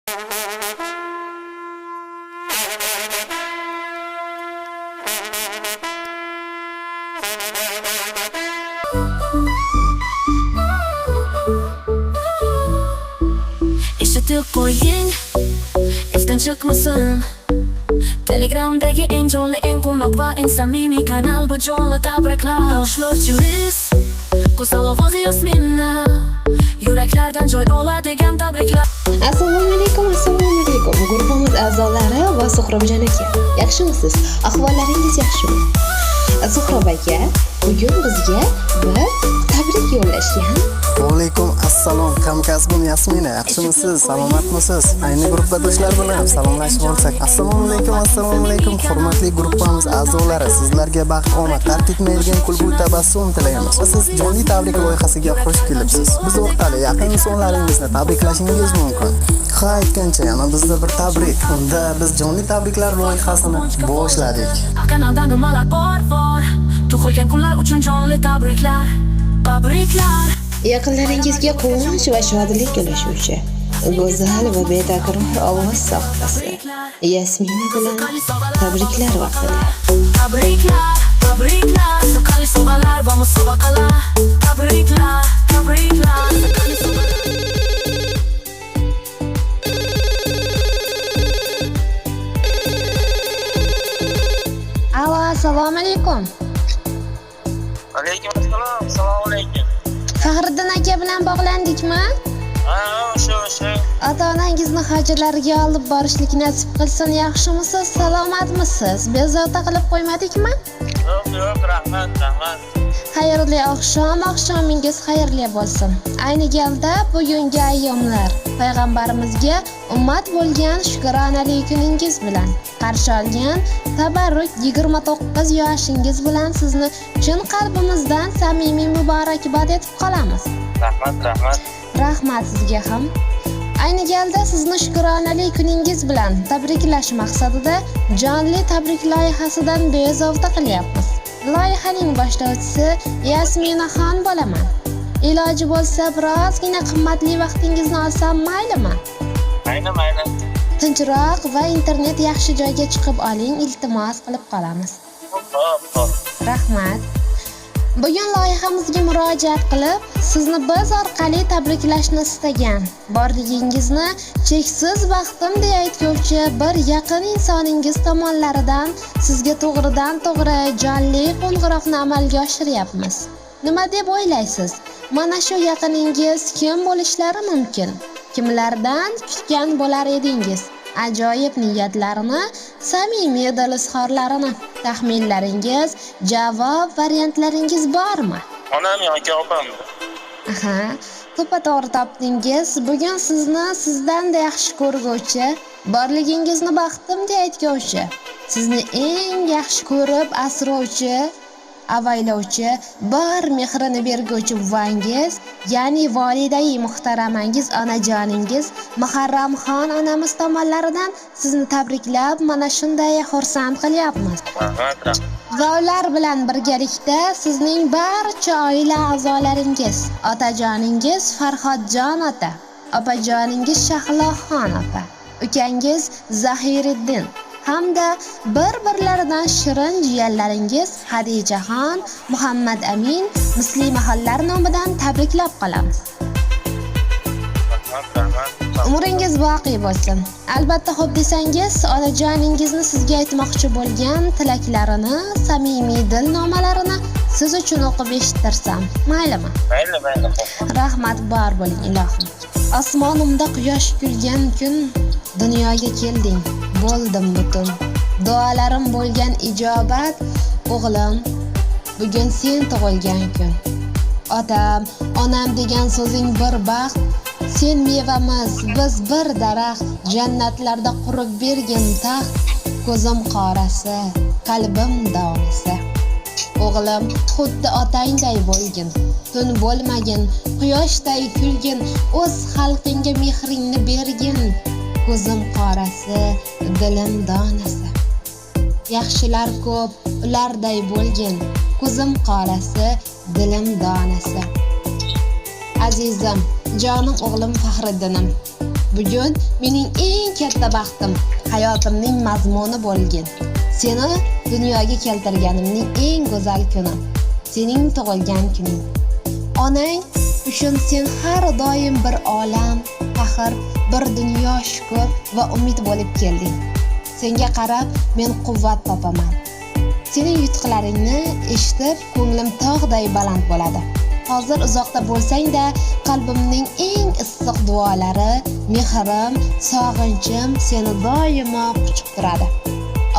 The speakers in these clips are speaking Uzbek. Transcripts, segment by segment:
Eshitib qo'ying, esdan chiqmasin. Telegramdagi eng jonli, eng quvnoq va eng samimiy kanal bu jonli tabriklar. Boshlovchi Riz, go'zal ovozi Yasmina, yuraklardan joy oladigan tabriklar. Assalomu alaykum, assalomu alaykum. Guruhimiz a'zolari va Suhrobjon aka. Yaxshimisiz? Ahvollaringiz yaxshimi? Suhrob aka bugun bizga bir tabrik yo'llashgan. Va alaykum assalom, hamkasbim Yasmina, yaxshimisiz, salomatmisiz? Ayni gruppadoshlar bilan salomlashib olsak. Assalomu alaykum, assalomu alaykum, hurmatli gruppamiz a'zolari, sizlarga baxt, omad, tark etmaydigan kulgu tabassum tilaymiz. Siz jonli tabrik loyihasiga xush kelibsiz. Biz orqali yaqin insonlaringizni tabriklashingiz mumkin. Ha, aytgancha, yana bizda bir tabrik. Unda biz jonli tabriklar loyihasini boshladik. Kanalda nimalar bor bor. Tug'ilgan kunlar uchun jonli tabriklar. Tabriklar. Yaqinlaringizga quvonch va shodlik ulashuvchi go'zal va betakror ovoz sohibasi Yasmina bilan tabriklar vaqtida. Tabriklar, tabriklar, qiziqarli sovg'alar va musobaqalar. Tabriklar, tabriklar, qiziqarli sovg'alar. Alo, assalomu alaykum. Alaykum assalom, assalomu alaykum. Faxriddin aka bilan bog'landikmi? Ha, o'sha. Ota-onangizni hajlarga olib borishlik nasib qilsin. Yaxshimisiz, salomatmisiz? Bezovta qilib qo'ymadikmi? Yo'q, yo'q, rahmat, rahmat. Xayrli oqshom, oqshomingiz xayrli bo'lsin. Ayni galda bugungi ayyomlar payg'ambarimizga ummat bo'lgan shukronali kuningiz bilan qarshi olgan tabarruk 29 yoshingiz bilan sizni chin qalbimizdan samimiy muborakbod etib qolamiz. Rahmat, rahmat. Rahmat sizga ham. Ayni galda sizni shukronali kuningiz bilan tabriklash maqsadida jonli tabrik loyihasidan bezovta qilyapmiz. Loyihaning boshlovchisi Yasminaxon bo'laman. Iloji bo'lsa birozgina qimmatli vaqtingizni olsam maylimi? Mayli, mayli. Tinchroq va internet yaxshi joyga chiqib oling, iltimos qilib qolamiz. Xo'p, xo'p. Rahmat. Bugun loyihamizga murojaat qilib, sizni biz orqali tabriklashni istagan, borligingizni cheksiz baxtim deya aytguvchi bir yaqin insoningiz tomonlaridan sizga to'g'ridan-to'g'ri jonli qo'ng'iroqni amalga oshiryapmiz. Nima deb o'ylaysiz? Mana shu yaqiningiz kim bo'lishlari mumkin? Kimlardan kutgan bo'lar edingiz? Ajoyib niyatlarini, samimiy dil izhorlarini, taxminlaringiz, javob variantlaringiz bormi? Onam yoki opam. Aha, to'ppa-to'g'ri topdingiz. Bugun sizni sizdan-da yaxshi ko'rguvchi, borligingizni baxtim deya aytguvchi, sizni eng yaxshi ko'rib asrovchi, avaylovchi, bor mehrini berguvchi buvangiz, ya'ni volidai muhtaramangiz, onajoningiz Muharramxon onamiz tomonlaridan sizni tabriklab, mana shunday xursand qilyapmiz. Rahmat, rahmat. Va ular bilan birgalikda sizning barcha oila a'zolaringiz, otajoningiz Farhodjon ota, opajoningiz Shahloxon opa, ukangiz Zahiriddin hamda bir-birlaridan shirin jiyanlaringiz Hadijaxon, Muhammad Amin, Muslimaxonlar nomidan tabriklab qolamiz. Rahmat, rahmat. Umringiz boqiy bo'lsin. Albatta xo'p desangiz, onajoningizni sizga aytmoqchi bo'lgan tilaklarini, samimiy dil nomalarini siz uchun o'qib eshittirsam, maylimi? Mayli, mayli, xo'p. Rahmat, bor bo'ling ilohim. Osmonimda quyosh kulgan kun dunyoga kelding, bo'ldim butun. Duolarim bo'lgan ijobat, o'g'lim, bugun sen tug'ilgan kun. Otam, onam degan so'zing bir baxt, sen mevamiz, biz bir daraxt, jannatlarda qurib bergin taxt, ko'zim qorasi, qalbim donasi. O'g'lim, xuddi otangday bo'lgin, tun bo'lmagin, quyoshday kulgin, o'z xalqingga mehringni bergin, ko'zim qorasi, dilim donasi. Yaxshilar ko'p, ularday bo'lgin, ko'zim qorasi, dilim donasi. Azizim, jonim o'g'lim Faxriddinim, Bugun mening eng katta baxtim, hayotimning mazmuni bo'lgin. Seni dunyoga keltirganimning eng go'zal kuni. Sening tug'ilgan kuning. Onang uchun sen har doim bir olam, faxr, bir dunyo shukur va umid bo'lib kelding. Senga qarab men quvvat topaman. Sening yutuqlaringni eshitib, ko'nglim tog'day baland bo'ladi. Hozir uzoqda bo'lsang-da, qalbimning eng issiq duolari, mehrim, sog'inchim seni doimo quchib turadi.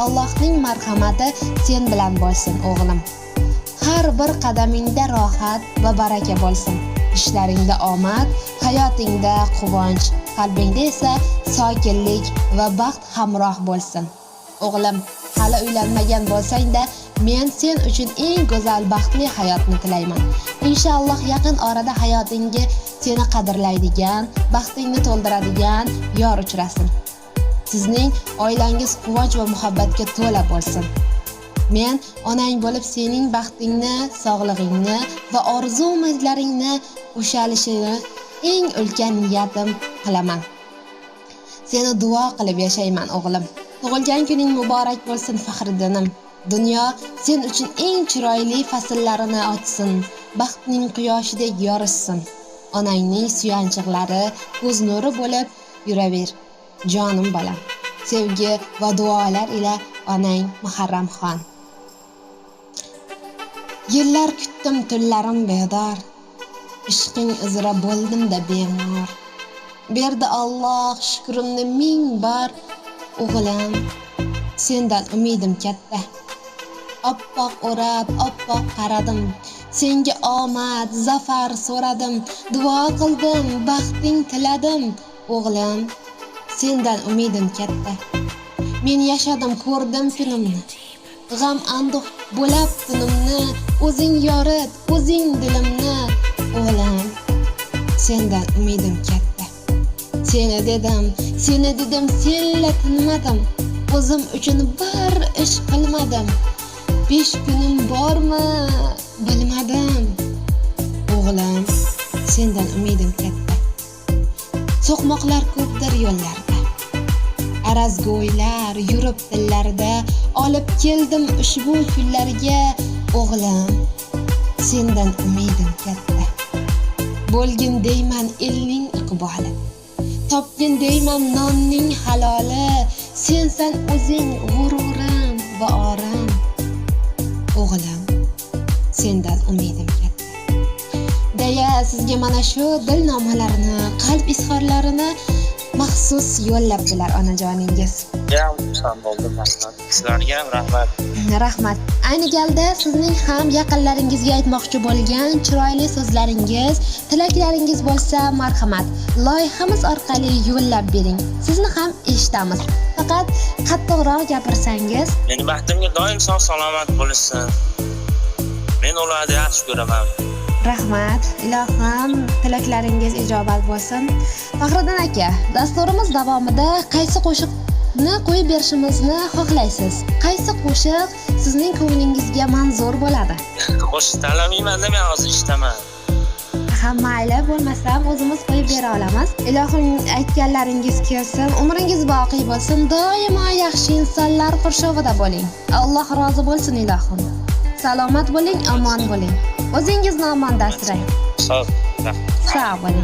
Allohning marhamati sen bilan bo'lsin, o'g'lim. Har bir qadamingda rohat va baraka bo'lsin. Ishlaringda omad, hayotingda quvonch, qalbingda esa sokinlik va baxt hamroh bo'lsin. O'g'lim, hali uylanmagan bo'lsang-da, men sen uchun eng go'zal baxtli hayotni tilayman. Inshaalloh yaqin orada hayotingga seni qadrlaydigan, baxtingni to'ldiradigan yor uchrasin. Sizning oilangiz quvonch va muhabbatga to'la bo'lsin. Men onang bo'lib sening baxtingni, sog'lig'ingni va orzu umidlaringni ushalishini eng ulkan niyatim qilaman. Seni duo qilib yashayman, o'g'lim. Tug'ilgan kuning muborak bo'lsin, Faxriddinim. Dunyo sen uchun eng chiroyli fasllarini ochsin, baxtning quyoshidek yorishsin. Onangning suyanchiqlari, ko'z nuri bo'lib yuraver. Jonim bolam. Sevgi va duolar ila onang Muharramxon. Yillar kutdim, tunlarim bedor. Ishqing uzra bo'ldim-da bemor. Berdi Alloh shukrimni ming bor. O'g'lim, sendan umidim katta. Oppoq o'rab, oppoq qaradim. Senga omad, zafar so'radim. Duo qildim, baxting tiladim. O'g'lim, sendan umidim katta. Men yashadim, ko'rdim kunimni. G'am anduh bo'lab tunimni, o'zing yorit, o'zing dilimni. O'g'lim, sendan umidim katta. Seni dedim, seni dedim, senla tinmadim. O'zim uchun bir ish qilmadim. 5 kunim bormi, bilmadim. O'g'lim, sendan umidim katta. So'qmoqlar ko'pdir yo'llarda. Arazgo'ylar yurib tillarda, olib keldim ushbu kunlarga. O'g'lim, sendan umidim katta. Bo'lgin deyman elning iqboli. Topgin deyman nonning haloli. Sensan o'zing g'ururim va orim. O'g'lim, sendan umidim katta. Deya sizga mana shu dilnomalarni, qalb izhorlarini maxsus yo'llabdilar onajoningiz. Judayam xursand bo'ldim, rahmat. Sizlarga ham rahmat. Rahmat. Ayni galda sizning ham yaqinlaringizga aytmoqchi bo'lgan chiroyli so'zlaringiz, tilaklaringiz bo'lsa, marhamat. Loyihamiz orqali yo'llab bering. Sizni ham eshitamiz. Faqat qattiqroq gapirsangiz. Meni baxtimga doim sog' salomat bo'lishsin. Men ularni yaxshi ko'raman. Rahmat. Ilohim tilaklaringiz ijobat bo'lsin. Faxriddin aka, dasturimiz davomida qaysi qo'shiqni qo'yib berishimizni xohlaysiz? Qaysi qo'shiq sizning ko'nglingizga manzur bo'ladi? Qo'shiq tanlamayman-da, men hozir ishdaman. Ha, mayli, bo'lmasam o'zimiz qo'yib bera olamiz. Ilohim aytganlaringiz kelsin, umringiz boqiy bo'lsin, doimo yaxshi insonlar qurshovida bo'ling. Alloh rozi bo'lsin ilohim. Salomat bo'ling, omon bo'ling. O'zingizni omonda asrang. Sog'. Sog' bo'ling.